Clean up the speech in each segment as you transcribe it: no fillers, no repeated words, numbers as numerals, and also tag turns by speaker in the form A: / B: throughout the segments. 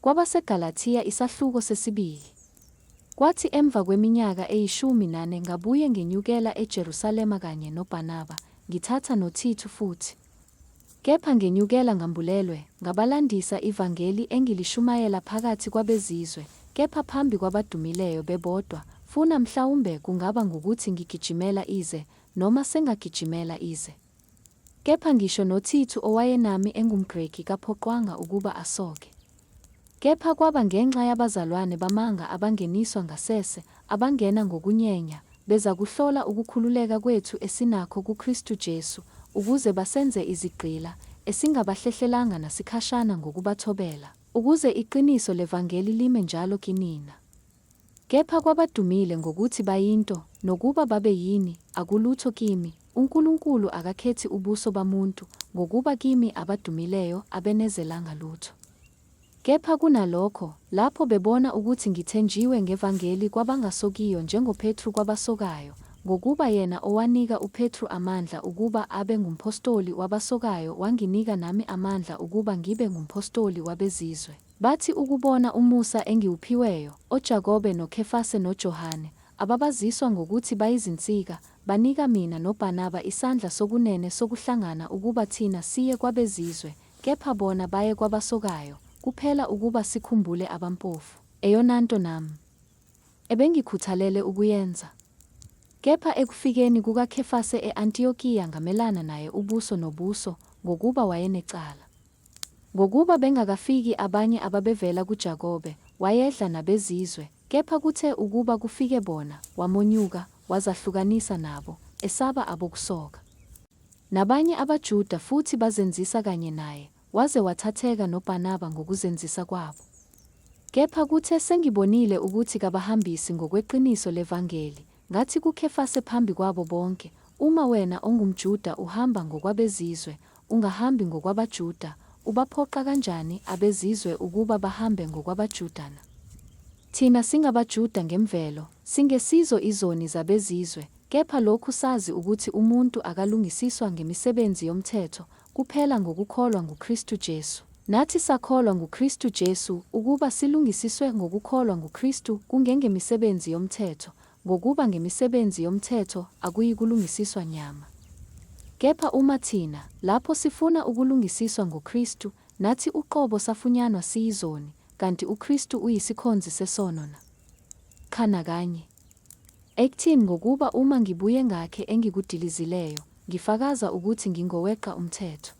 A: KwabaseGalathiya isahluko sesibili. Kwathi emva kweminyaka eyishumi nane ngabuye ngenyukela eJerusalema kanye noBarnaba, ngithatha noThithu futhi. Kepha ngenyukela ngambulelwe, ngabalandisa ivangeli engilishumayela phakathi kwabezizwe, kepha phambi kwabadumileyo bebodwa, funa mhlawumbe kungaba ngukuthi ngigijimela ize, noma sengagijimela ize. Kepha ngisho noThithu owayenami engumGreki kaphoqwanga ukuba asoke. Kepha kwaba ngenxa yabazalwane bamanga abangeniswa ngasese, abangena ngokunyenya, bezakuhlola ukukhululeka kwethu esinakho kuKristu Jesu, ukuze basenze izigqila, esingabahlehlelanga nasikhashana ngokubathobela, ukuze iqiniso levangeli lime njalo kinina. Kepha kwabadumile ngokuthi bayinto, nokuba babe yini, akulutho kimi, uNkulunkulu akakhethi ubuso bamuntu, ngokuba kimi abadumileyo abenezelanga lutho. Kepha kunalokho, lapho bebona ukuthi ngithenjiwe ngevangeli kwabangasokiyo njengoPetru kwabasokayo, ngokuba yena owanika uPetru amandla ukuba abe ngumphostoli wabasokayo wanginika nami amandla ukuba ngibe ngumphostoli wabezizwe. Bathi ukubona umusa engiwuphiweyo, oJakobe noKhefase noJohane, ababaziswa ngokuthi bayizinsika, banika mina noBarnaba isandla sokunene sokuhlangana ukuba thina siye kwabezizwe, kepha bona baye kwabasokayo, kuphela ukuba sikhumbule abampofu. Eyonanto nami ebengikhuthalele ukuyenza. Kepha ekufikeni kukaKhefase e-Antiyokiya ngamelana naye ubuso nobuso, ngokuba wayenecala. Ngokuba bengakafiki abanye ababevela kuJakobe, wayedla nabezizwe, kepha kuthe ukuba kufike bona, wamonyuka, wazahlukanisa nabo, esaba abokusoka. Nabanye abaJuda futhi bazenzisa kanye naye, waze wathatheka noBarnaba ngokuzenzisa kwabo. Kepha kuthe sengibonile ukuthi kabahambisi ngokweqiniso levangeli, ngathi kuKhefase phambi kwabo bonke, Uma wena ongumJuda uhamba ngokwabezizwe, ungahambi ngokwabaJuda, ubaphoqa kanjani abezizwe ukuba bahambe ngokwabaJuda na? Thina singabaJuda ngemvelo, singesizo izoni zabezizwe, kepha lokhu sazi ukuthi umuntu akalungisiswa ngemisebenzi yomthetho, kuphela ngokukholwa nguKristu Jesu. Nathi sakholwa nguKristu Jesu ukuba silungisiswe ngokukholwa nguKristu kungengemisebenzi yomthetho, ngokuba ngemisebenzi yomthetho akuyikulungisiswa nyama. Kepha uma thina, lapho sifuna ukulungisiswa ngoKristu, nathi uqobo safunyanwa siyizoni, kanti uKristu uyisikhonzi sesono na? Qha nakanye. 18 ngokuba uma ngibuye ngakhe engikudilizileyo, ngifakaza ukuthi ngingoweqa umthetho.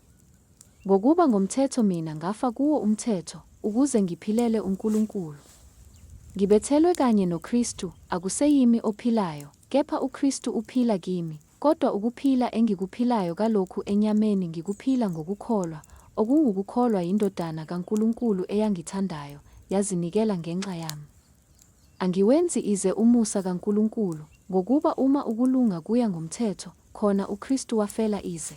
A: Ngokuba ngomthetho mina ngafa kuwo umthetho, ukuze ngiphilele uNkulunkulu. Ngibethelwe kanye noKristu, akuseyimi ophilayo, kepha uKristu uphila kimi, kodwa ukuphila engikuphilayo kalokhu enyameni ngikuphila ngokukholwa, okungukukholwa yiNdodana kaNkulunkulu eyangithandayo, yazinikela ngenxa yami. Angiwenzi ize umusa kaNkulunkulu, ngokuba uma ukulunga kuya ngomthetho, khona uKristu wafela ize.